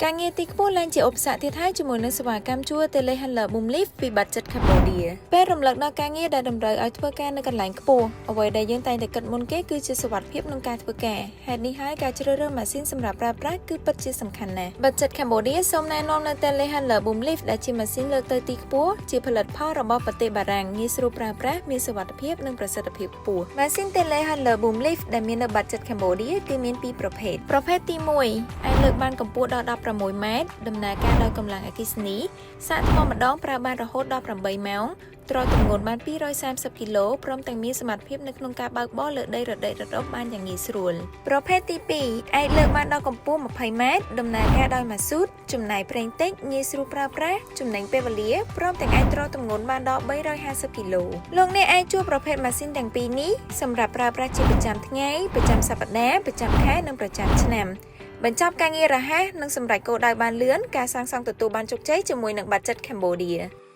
ការងារទីខ្ពស់ឡើងជាឧបសគ្គទៀតហើយជាមួយនឹងសេវាកម្មជួល Telehandler Boom Lift ពី Budget Cambodia។ ពេលរំលឹកដល់ការងារដែលតម្រូវឲ្យធ្វើការនៅកន្លែងខ្ពស់អ្វីដែលយើងតែងតែគិតមុនគេគឺជាសុវត្ថិភាពក្នុងការធ្វើការហេតុនេះហើយការជ្រើសរើសម៉ាស៊ីនសម្រាប់ប្រើប្រាស់គឺពិតជាសំខាន់ណាស់។ Budget Cambodia សូមណែនាំនៅ Telehandler Boom Lift ដែលជាម៉ាស៊ីនលើកទៅទីខ្ពស់ជាផលិតផលរបស់ប្រទេសបារាំងងាយស្រួលប្រើប្រាស់មានសុវត្ថិភាពនិងប្រសិទ្ធភាពខ្ពស់។ម៉ាស៊ីន Telehandler Boom Lift ដែលមាននៅ Budget Cambodia គឺមានពីរប្រភេទប្រភេទទី1អាចលើកបានកម្ពស់ដល់16ម៉ែត្រដំណើរការដោយកម្លាំងអគ្គិសនីសាកថ្មម្ដងប្រើបានរហូតដល់8ម៉ោងទ្រទម្ងន់បាន230គីឡូព្រមទាំងមានសមត្ថភាពនៅក្នុងការបើកបរលើដីរដិរដុបបានយ៉ាងងាយស្រួលប្រភេទទី2អាចលើកបានដល់កម្ពស់20ម៉ែត្រដំណើរការដោយម៉ាស៊ូតចំណាយប្រេងតិចងាយស្រួលប្រើប្រាស់ចំណេញពេលវេលាព្រមទាំងអាចទ្រទម្ងន់បានដល់350គីឡូលោកអ្នកអាចជួលប្រភេទម៉ាស៊ីនទាំងពីរនេះសម្រាប់ប្រើប្រាស់ជាប្រចាំថ្ងៃប្រចាំសប្តាហ៍ប្រចាំខែនិងប្រចាំឆ្នាំបញ្ចប់ការងាររហ័សនិងសម្រេចគោលដៅបានលឿនការសាងសង់ទទួលបានជោគជ័យជាមួយនឹង Budget Cambodia។